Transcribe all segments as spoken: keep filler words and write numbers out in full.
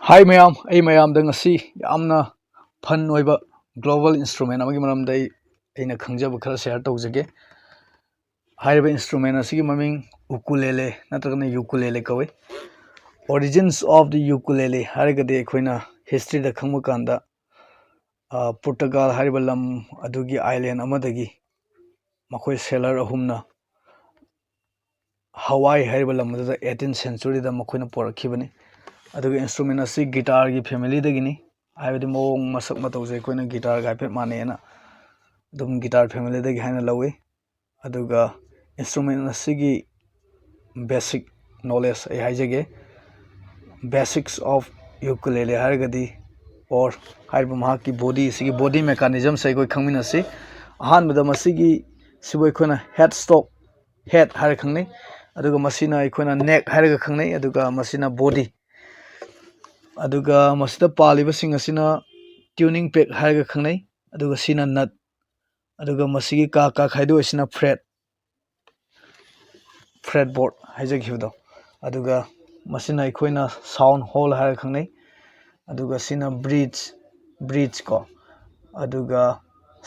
ꯍꯥꯏ ꯃꯌꯥꯝ, ꯑꯩ ꯃꯌꯥꯝꯗ ꯉꯁꯤ ꯌꯥꯝꯅ ꯐꯟ ꯑꯣꯏꯕ ꯒ꯭ꯂꯣꯕꯦꯜ ꯏꯟꯁꯇ꯭ꯔꯨꯃꯦꯟ ꯑꯃꯒꯤ ꯃꯔꯝꯗ ꯑꯩ ꯑꯩꯅ ꯈꯪꯖꯕ ꯈꯔ ꯁꯤꯌꯔ ꯇꯧꯖꯒꯦ꯫ ꯍꯥꯏꯔꯤꯕ ꯏꯟꯁꯇ꯭ꯔꯨꯃꯦꯟ ꯑꯁꯤꯒꯤ ꯃꯃꯤꯡ ꯎꯀꯨꯂꯦꯂꯦ ꯅꯠꯇ꯭ꯔꯒꯅ ꯌꯨꯀꯨꯂꯦꯂꯦ ꯀꯧꯏ꯫ Origins of the ukulele ꯍꯥꯏꯔꯒꯗꯤ ꯑꯩꯈꯣꯏꯅ ꯍꯤꯁꯇ꯭ꯔꯤꯗ ꯈꯪꯕ ꯀꯥꯟꯗ, ꯄꯣꯔꯇꯨꯒꯥꯜ ꯍꯥꯏꯔꯤꯕ ꯂꯝ ꯑꯗꯨꯒꯤ ꯑꯥꯏꯂꯦꯟ ꯑꯃꯗꯒꯤ ꯃꯈꯣꯏ ꯁꯦꯂꯔ ꯑꯍꯨꯝꯅ ꯍꯋꯥꯏ ꯍꯥꯏꯔꯤꯕ ꯂꯝ ꯑꯗꯨꯗ ꯑꯩꯠꯇꯤꯟ ꯁꯦꯟꯆꯨꯔꯤꯗ ꯃꯈꯣꯏꯅ ꯄꯣꯔꯛꯈꯤꯕꯅꯤ꯫ ꯑꯗꯨꯒ ꯏꯟꯁꯇ꯭ꯔꯨꯃꯦꯟ ꯑꯁꯤ ꯒꯤꯇꯥꯔꯒꯤ ꯐꯦꯃꯤꯂꯤꯗꯒꯤꯅꯤ꯫ ꯍꯥꯏꯕꯗꯤ ꯃꯑꯣꯡ ꯃꯁꯛ ꯃꯇꯧꯁꯦ ꯑꯩꯈꯣꯏꯅ ꯒꯤꯇꯥꯔꯒ ꯍꯥꯏꯐꯦꯠ ꯃꯥꯟꯅꯩꯅ ꯑꯗꯨꯝ ꯒꯤꯇꯥꯔ ꯐꯦꯃꯤꯂꯤꯗꯒꯤ ꯍꯥꯏꯅ ꯂꯧꯏ꯫ ꯑꯗꯨꯒ ꯏꯟꯁꯇ꯭ꯔꯨꯃꯦꯟ ꯑꯁꯤꯒꯤ ꯕꯦꯁꯤꯛ ꯅꯣꯂꯦꯖ ꯑꯩ ꯍꯥꯏꯖꯒꯦ꯫ Basics of ukulele ꯍꯥꯏꯔꯒꯗꯤ, ꯑꯣꯔ ꯍꯥꯏꯔꯤꯕ ꯃꯍꯥꯛꯀꯤ ꯕꯣꯗꯤ ꯑꯁꯤꯒꯤ ꯕꯣꯗꯤ ꯃꯦꯀꯥꯅꯤꯖꯝꯁꯦ ꯑꯩꯈꯣꯏ ꯈꯪꯃꯤꯟꯅꯁꯤ꯫ ꯑꯍꯥꯟꯕꯗ ꯃꯁꯤꯒꯤ ꯁꯤꯕꯨ ꯑꯩꯈꯣꯏꯅ ꯍꯦꯠ ꯁ꯭ꯇꯣꯛ, ꯍꯦꯠ ꯍꯥꯏꯔ ꯈꯪꯅꯩ꯫ ꯑꯗꯨꯒ ꯃꯁꯤꯅ ꯑꯩꯈꯣꯏꯅ ꯅꯦꯛ ꯍꯥꯏꯔꯒ ꯈꯪꯅꯩ꯫ ꯑꯗꯨꯒ ꯃꯁꯤꯅ ꯕꯣꯗꯤ꯫ ꯑꯗꯨꯒ ꯃꯁꯤꯗ ꯄꯥꯜꯂꯤꯕꯁꯤꯡ ꯑꯁꯤꯅ ꯇ꯭ꯌꯨꯅꯤꯡ ꯄꯦꯛ ꯍꯥꯏꯔꯒ ꯈꯪꯅꯩ꯫ ꯑꯗꯨꯒ ꯁꯤꯅ ꯅꯠ꯫ ꯑꯗꯨꯒ ꯃꯁꯤꯒꯤ ꯀꯥ ꯀꯥ ꯈꯥꯏꯗꯣꯛꯏꯁꯤꯅ ꯐ꯭ꯔꯦꯠ, ꯐ꯭ꯔꯦꯠ ꯕꯣꯔꯗ ꯍꯥꯏꯖꯈꯤꯕꯗꯣ꯫ ꯑꯗꯨꯒ ꯃꯁꯤꯅ ꯑꯩꯈꯣꯏꯅ ꯁꯥꯎꯟ ꯍꯣꯜ ꯍꯥꯏꯔꯒ ꯈꯪꯅꯩ꯫ ꯑꯗꯨꯒ ꯁꯤꯅ ꯕ꯭ꯔꯤꯖ, ꯕ꯭ꯔꯤꯖ ꯀꯣ꯫ ꯑꯗꯨꯒ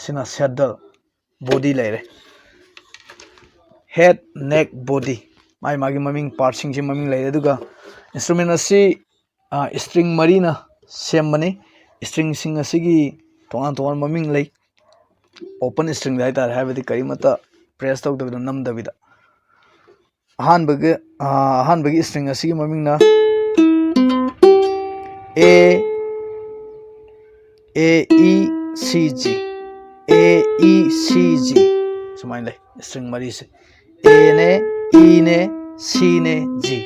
ꯁꯤꯅ ꯁꯦꯗꯜ, ꯕꯣꯗꯤ ꯂꯩꯔꯦ꯫ ꯍꯦꯠ, ꯅꯦꯛ, ꯕꯣꯗꯤ, ꯃꯥꯒꯤ ꯃꯥꯒꯤ ꯃꯃꯤꯡ, ꯄꯥꯔꯠꯁꯤꯡꯁꯤ ꯃꯃꯤꯡ ꯂꯩꯔꯦ꯫ ꯑꯗꯨꯒ ꯏꯟꯁꯇ꯭ꯔꯨꯃꯦꯟ ꯑꯁꯤ ꯏꯁꯇ꯭ꯔꯤꯡ ꯃꯔꯤꯅ ꯁꯦꯝꯕꯅꯤ꯫ ꯏꯁꯇ꯭ꯔꯤꯡꯁꯤꯡ ꯑꯁꯤꯒꯤ ꯇꯣꯉꯥꯟ ꯇꯣꯉꯥꯟꯕ ꯃꯃꯤꯡ ꯂꯩ꯫ ꯑꯣꯄꯟ ꯏꯁꯇ꯭ꯔꯤꯡꯗ ꯍꯥꯏꯇꯥꯔꯦ, ꯍꯥꯏꯕꯗꯤ ꯀꯔꯤꯃꯠꯇ ꯄ꯭ꯔꯦꯁ ꯇꯧꯗꯕꯤꯗ, ꯅꯝꯗꯕꯤꯗ꯫ ꯑꯍꯥꯟꯕꯒꯤ, ꯑꯍꯥꯟꯕꯒꯤ ꯏꯁꯇ꯭ꯔꯤꯡ ꯑꯁꯤꯒꯤ ꯃꯃꯤꯡꯅ A, A, E, C, G, A, E, C, G, ꯁꯨꯃꯥꯏꯅ ꯂꯩ ꯏꯁꯇ꯭ꯔꯤꯡ ꯃꯔꯤꯁꯦ꯫ ꯑꯦꯅꯦ, ꯏꯅꯦ, ꯁꯤꯅꯦ, ꯖꯤ꯫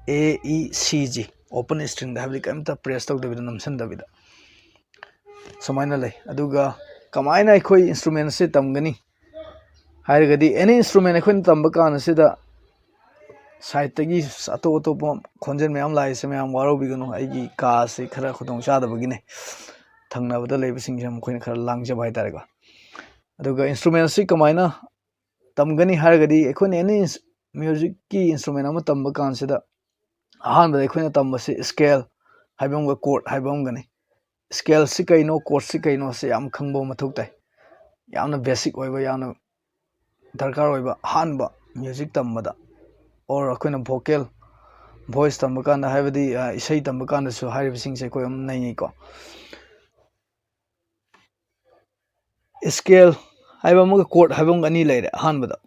ꯑꯦ, ꯏ, ꯁꯤ, ꯖꯤ꯫ ꯑꯣꯄꯟ ꯏꯁꯇ꯭ꯔꯤꯡꯗ, ꯍꯥꯏꯕꯗꯤ ꯀꯔꯤꯝꯇ ꯄ꯭ꯔꯦꯁ ꯇꯧꯗꯕꯤꯗ, ꯅꯝꯁꯤꯟꯗꯕꯤꯗ ꯁꯨꯃꯥꯏꯅ ꯂꯩ꯫ ꯑꯗꯨꯒ ꯀꯃꯥꯏꯅ ꯑꯩꯈꯣꯏ ꯏꯟꯁꯇ꯭ꯔꯨꯃꯦꯟ ꯑꯁꯤ ꯇꯝꯒꯅꯤ ꯍꯥꯏꯔꯒꯗꯤ, ꯑꯦꯅꯤ ꯏꯟꯁꯇ꯭ꯔꯨꯃꯦꯟ ꯑꯩꯈꯣꯏꯅ ꯇꯝꯕ ꯀꯥꯟ ꯑꯁꯤꯗ ꯁꯥꯏꯠꯇꯒꯤ ꯑꯇꯣꯞ ꯑꯇꯣꯞꯄ ꯈꯣꯟꯖꯦꯜ ꯃꯌꯥꯝ ꯂꯥꯛꯏꯁꯦ, ꯃꯌꯥꯝ ꯋꯥꯔꯧꯕꯤꯒꯅꯨ, ꯑꯩꯒꯤ ꯀꯥ ꯑꯁꯤ ꯈꯔ ꯈꯨꯗꯣꯡ ꯆꯥꯗꯕꯒꯤꯅꯦ꯫ ꯊꯪꯅꯕꯗ ꯂꯩꯕꯁꯤꯡꯁꯦ ꯃꯈꯣꯏꯅ ꯈꯔ ꯂꯥꯡꯖꯕ ꯍꯥꯏꯇꯥꯔꯦꯀꯣ꯫ ꯑꯗꯨꯒ ꯏꯟꯁꯇ꯭ꯔꯨꯃꯦꯟ ꯑꯁꯤ ꯀꯃꯥꯏꯅ ꯇꯝꯒꯅꯤ ꯍꯥꯏꯔꯒꯗꯤ, ꯑꯩꯈꯣꯏꯅ ꯑꯦꯅꯤ ꯃ꯭ꯌꯨꯖꯤꯛꯀꯤ ꯏꯟꯁꯇ꯭ꯔꯨꯃꯦꯟ ꯑꯃ ꯇꯝꯕ ꯀꯥꯟꯁꯤꯗ ꯑꯍꯥꯟꯕꯗ ꯑꯩꯈꯣꯏꯅ ꯇꯝꯕꯁꯤ ꯁ꯭ꯀꯦꯜ, ꯍꯥꯏꯕ ꯑꯃꯒ ꯀꯣꯔꯠ ꯍꯥꯏꯕ ꯑꯃꯒꯅꯤ꯫ ꯁ꯭ꯀꯦꯜꯁꯤ ꯀꯩꯅꯣ, ꯀꯣꯔꯠꯁꯤ ꯀꯩꯅꯣꯁꯤ ꯌꯥꯝ ꯈꯪꯕ ꯃꯊꯧ ꯇꯥꯏ꯫ ꯌꯥꯝꯅ ꯕꯦꯁꯤꯛ ꯑꯣꯏꯕ, ꯌꯥꯝꯅ ꯗꯔꯀꯥꯔ ꯑꯣꯏꯕ ꯑꯍꯥꯟꯕ ꯃ꯭ꯌꯨꯖꯤꯛ ꯇꯝꯕꯗ, ꯑꯣꯔ ꯑꯩꯈꯣꯏꯅ ꯚꯣꯀꯦꯜ, ꯚꯣꯏꯁ ꯇꯝꯕ ꯀꯥꯟꯗ, ꯍꯥꯏꯕꯗꯤ ꯏꯁꯩ ꯇꯝꯕ ꯀꯥꯟꯗꯁꯨ ꯍꯥꯏꯔꯤꯕꯁꯤꯡꯁꯦ ꯑꯩꯈꯣꯏ ꯑꯗꯨꯝ ꯅꯩꯅꯩꯀꯣ꯫ ꯁ꯭ꯀꯦꯜ ꯍꯥꯏꯕ ꯑꯃꯒ ꯀꯣꯔꯠ ꯍꯥꯏꯕ ꯑꯃꯒ ꯑꯅꯤ ꯂꯩꯔꯦ꯫ ꯑꯍꯥꯟꯕꯗ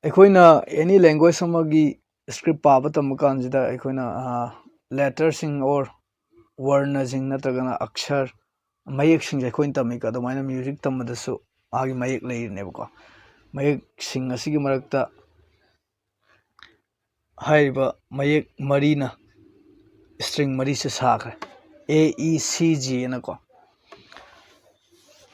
ꯑꯩꯈꯣꯏꯅ ꯑꯦꯅꯤ ꯂꯦꯡꯒ꯭ꯋꯦꯖ ꯑꯃꯒꯤ ꯁ꯭ꯀ꯭ꯔꯤꯞ ꯄꯥꯕ ꯇꯝꯕ ꯀꯥꯟꯁꯤꯗ ꯑꯩꯈꯣꯏꯅ ꯂꯦꯇꯔꯁꯤꯡ ꯑꯣꯔ ꯋꯔꯅꯁꯤꯡ ꯅꯠꯇ꯭ꯔꯒꯅ ꯑꯛꯁꯔ, ꯃꯌꯦꯛꯁꯤꯡꯁꯦ ꯑꯩꯈꯣꯏꯅ ꯇꯝꯃꯤꯀꯣ꯫ ꯑꯗꯨꯃꯥꯏꯅ ꯃ꯭ꯌꯨꯖꯤꯛ ꯇꯝꯕꯗꯁꯨ ꯃꯥꯒꯤ ꯃꯌꯦꯛ ꯂꯩꯔꯤꯅꯦꯕꯀꯣ꯫ ꯃꯌꯦꯛꯁꯤꯡ ꯑꯁꯤꯒꯤ ꯃꯔꯛꯇ ꯍꯥꯏꯔꯤꯕ ꯃꯌꯦꯛ ꯃꯔꯤꯅ ꯁ꯭ꯇ꯭ꯔꯤꯡ ꯃꯔꯤꯁꯦ ꯁꯥꯈ꯭ꯔꯦ, ꯑꯦ ꯏ ꯁꯤ ꯖꯤ ꯑꯅꯀꯣ꯫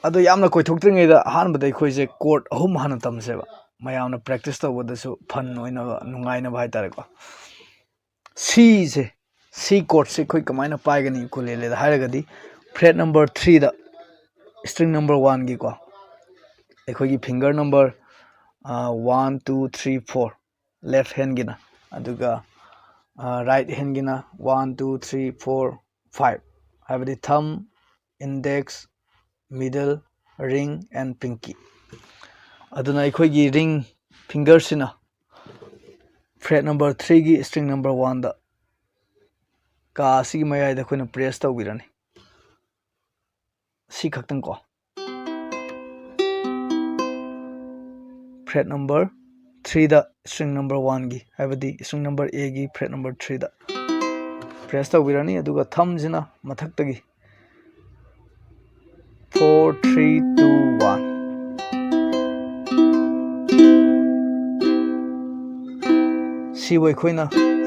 ꯑꯗꯣ ꯌꯥꯝꯅ ꯀꯣꯏꯊꯣꯛꯇ꯭ꯔꯤꯉꯩꯗ ꯑꯍꯥꯟꯕꯗ ꯑꯩꯈꯣꯏꯁꯦ ꯀꯣꯔꯠ ꯑꯍꯨꯝ ꯍꯥꯟꯅ ꯇꯝꯁꯦꯕ, ꯃꯌꯥꯝꯅ ꯄ꯭ꯔꯦꯛꯇꯤꯁ ꯇꯧꯕꯗꯁꯨ ꯐꯟ ꯑꯣꯏꯅꯕ, ꯅꯨꯡꯉꯥꯏꯅꯕ ꯍꯥꯏꯇꯥꯔꯦꯀꯣ꯫ ꯁꯤꯁꯦ, ꯁꯤ ꯀꯣꯔꯠꯁꯦ ꯑꯩꯈꯣꯏ ꯀꯃꯥꯏꯅ ꯄꯥꯏꯒꯅꯤ ꯎꯀꯨꯂꯦꯂꯦꯗ ꯍꯥꯏꯔꯒꯗꯤ, ꯐ꯭ꯔꯦꯠ ꯅꯝꯕꯔ ꯊ꯭ꯔꯤꯗ ꯁ꯭ꯇ꯭ꯔꯤꯡ ꯅꯝꯕꯔ ꯋꯥꯟꯒꯤꯀꯣ, ꯑꯩꯈꯣꯏꯒꯤ finger number one, two, three, four, left ꯍꯦꯟꯒꯤꯅ, ꯑꯗꯨꯒ ꯔꯥꯏꯠ ꯍꯦꯟꯒꯤꯅ one, two, three, four, five, ꯍꯥꯏꯕꯗꯤ thumb, index, middle, ring and pinky. ꯑꯗꯨꯅ ꯑꯩꯈꯣꯏꯒꯤ ꯔꯤꯡ ꯐꯤꯡꯒꯔꯁꯤꯅ ꯐ꯭ꯔꯦꯠ ꯅꯝꯕꯔ ꯊ꯭ꯔꯤꯒꯤ ꯁ꯭ꯇ꯭ꯔꯤꯡ ꯅꯝꯕꯔ ꯋꯥꯟꯗ ꯀꯥ ꯑꯁꯤꯒꯤ ꯃꯌꯥꯏꯗ ꯑꯩꯈꯣꯏꯅ ꯄ꯭ꯔꯦꯁ ꯇꯧꯕꯤꯔꯅꯤ꯫ ꯁꯤ ꯈꯛꯇꯪ ꯀꯣ꯫ ꯐ꯭ꯔꯦꯠ ꯅꯝꯕꯔ ꯊ꯭ꯔꯤꯗ ꯁ꯭ꯇ꯭ꯔꯤꯡ ꯅꯝꯕꯔ ꯋꯥꯟꯒꯤ, ꯍꯥꯏꯕꯗꯤ ꯁ꯭ꯇ꯭ꯔꯤꯡ ꯅꯝꯕꯔ ꯑꯦꯒꯤ ꯐ꯭ꯔꯦꯠ ꯅꯝꯕꯔ ꯊ꯭ꯔꯤꯗ ꯄ꯭ꯔꯦꯁ ꯇꯧꯕꯤꯔꯅꯤ꯫ ꯑꯗꯨꯒ ꯊꯝꯁꯤꯅ ꯃꯊꯛꯇꯒꯤ ꯐꯣꯔ, ꯊ꯭ꯔꯤ, ꯇꯨ, ꯋꯥꯟ꯫ ꯁꯤꯕꯨ ꯑꯩꯈꯣꯏꯅ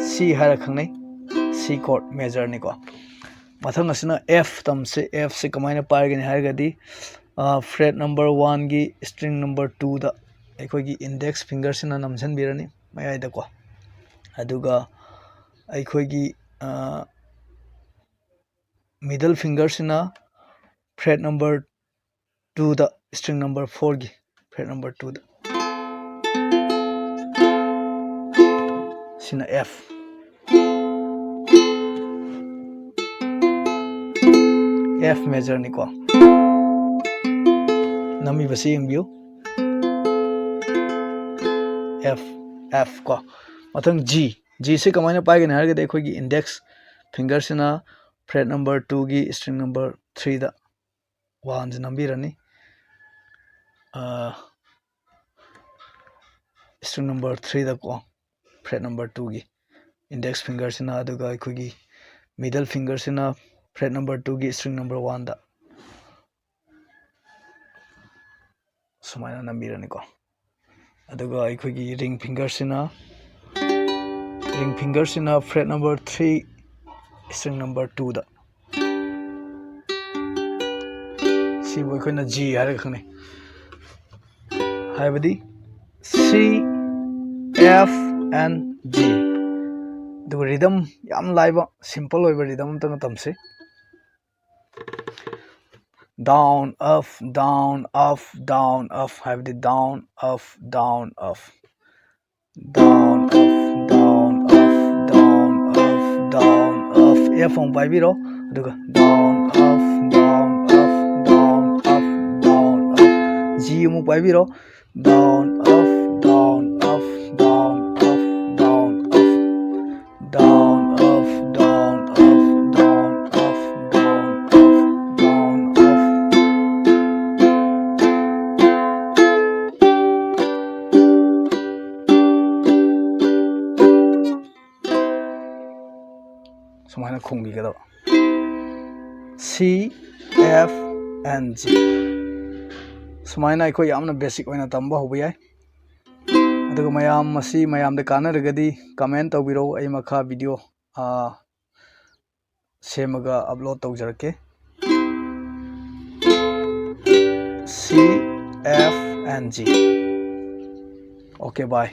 ꯁꯤ ꯍꯥꯏꯔ ꯈꯪꯅꯩ꯫ ꯁꯤ ꯀꯣꯔꯠ ꯃꯦꯖꯔꯅꯤꯀꯣ꯫ ꯃꯊꯪ ꯑꯁꯤꯅ ꯑꯦꯐ ꯇꯝꯁꯦ꯫ ꯑꯦꯐꯁꯦ ꯀꯃꯥꯏꯅ ꯄꯥꯏꯒꯅꯤ ꯍꯥꯏꯔꯒꯗꯤ, ꯐ꯭ꯔꯦꯠ ꯅꯝꯕꯔ ꯋꯥꯟꯒꯤ ꯁ꯭ꯇ꯭ꯔꯤꯡ ꯅꯝꯕꯔ ꯇꯨꯗ ꯑꯩꯈꯣꯏꯒꯤ ꯏꯟꯗꯦꯛꯁ ꯐꯤꯡꯒꯔꯁꯤꯅ ꯅꯝꯁꯤꯟꯕꯤꯔꯅꯤ ꯃꯌꯥꯏꯗꯀꯣ꯫ ꯑꯗꯨꯒ ꯑꯩꯈꯣꯏꯒꯤ ꯃꯤꯗꯜ ꯐꯤꯡꯒꯔꯁꯤꯅ ꯐ꯭ꯔꯦꯠ ꯅꯝꯕꯔ ꯇꯨꯗ, ꯁ꯭ꯇ꯭ꯔꯤꯡ ꯅꯝꯕꯔ ꯐꯣꯔꯒꯤ ꯐ꯭ꯔꯦꯠ ꯅꯝꯕꯔ ꯇꯨꯗ꯫ ꯁꯤꯅ ꯑꯦꯐ꯫ F majorꯅꯤꯀꯣ꯫ ꯅꯝꯃꯤꯕꯁꯤ ꯌꯦꯡꯕꯤꯌꯨ, F, F ꯀꯣ꯫ ꯃꯊꯪ G, Gꯁꯤ ꯀꯃꯥꯏꯅ ꯄꯥꯏꯒꯅꯤ ꯍꯥꯏꯔꯒꯗꯤ ꯑꯩꯈꯣꯏꯒꯤ index fingerꯁꯤꯅ fret number twoꯒꯤ string number threeꯗ oneꯁꯦ ꯅꯝꯕꯤꯔꯅꯤ꯫ String number threeꯗ ꯀꯣ, fret number twoꯒꯤ index fingerꯁꯤꯅ, ꯑꯗꯨꯒ ꯑꯩꯈꯣꯏꯒꯤ middle fingerꯁꯤꯅ fret number twoꯒꯤ string number oneꯗ ꯁꯨꯃꯥꯏꯅ ꯅꯝꯕꯤꯔꯅꯤꯀꯣ꯫ ꯑꯗꯨꯒ ꯑꯩꯈꯣꯏꯒꯤ ring fingerꯁꯤꯅ, ring fingerꯁꯤꯅ fret number three string number twoꯗ, ꯁꯤꯕꯨ ꯑꯩꯈꯣꯏꯅ G ꯍꯥꯏꯔꯒ ꯈꯪꯅꯩ, ꯍꯥꯏꯕꯗꯤ C, F and G꯫ ꯑꯗꯨꯒ rhythm ꯌꯥꯝ ꯂꯥꯏꯕ, simple ꯑꯣꯏꯕ rhythm ꯑꯝꯇꯪ ꯇꯝꯁꯤ꯫ Down, up, down, up, down, up ꯍꯥꯏꯕꯗꯤ down, up, down, up, down, up, down, up, down, up, down, up꯫ F ꯑꯃꯨꯛ ꯄꯥꯏꯕꯤꯔꯣ, ꯑꯗꯨꯒ down, up, down, up, down, up, down, up꯫ G ꯑꯃꯨꯛ ꯄꯥꯏꯕꯤꯔꯣ, down, up, down, up, down, up, down, up, down, up, down, up, down, up, down, up, down, up꯫ ꯁꯨꯃꯥꯏꯅ ꯈꯣꯡꯕꯤꯒꯗꯕ, C, F and G꯫ ꯁꯨꯃꯥꯏꯅ ꯑꯩꯈꯣꯏ ꯌꯥꯝꯅ basic ꯑꯣꯏꯅ ꯇꯝꯕ ꯍꯧꯕ ꯌꯥꯏ꯫ ꯑꯗꯨꯒ ꯃꯌꯥꯝ, ꯃꯁꯤ ꯃꯌꯥꯝꯗ ꯀꯥꯟꯅꯔꯒꯗꯤ comment ꯇꯧꯕꯤꯔꯛꯎ, ꯑꯩ ꯃꯈꯥ video, ꯑꯥ, ꯁꯦꯝꯃꯒ upload ꯇꯧꯖꯔꯛꯀꯦ꯫ C, F and G꯫ Okay, bye꯫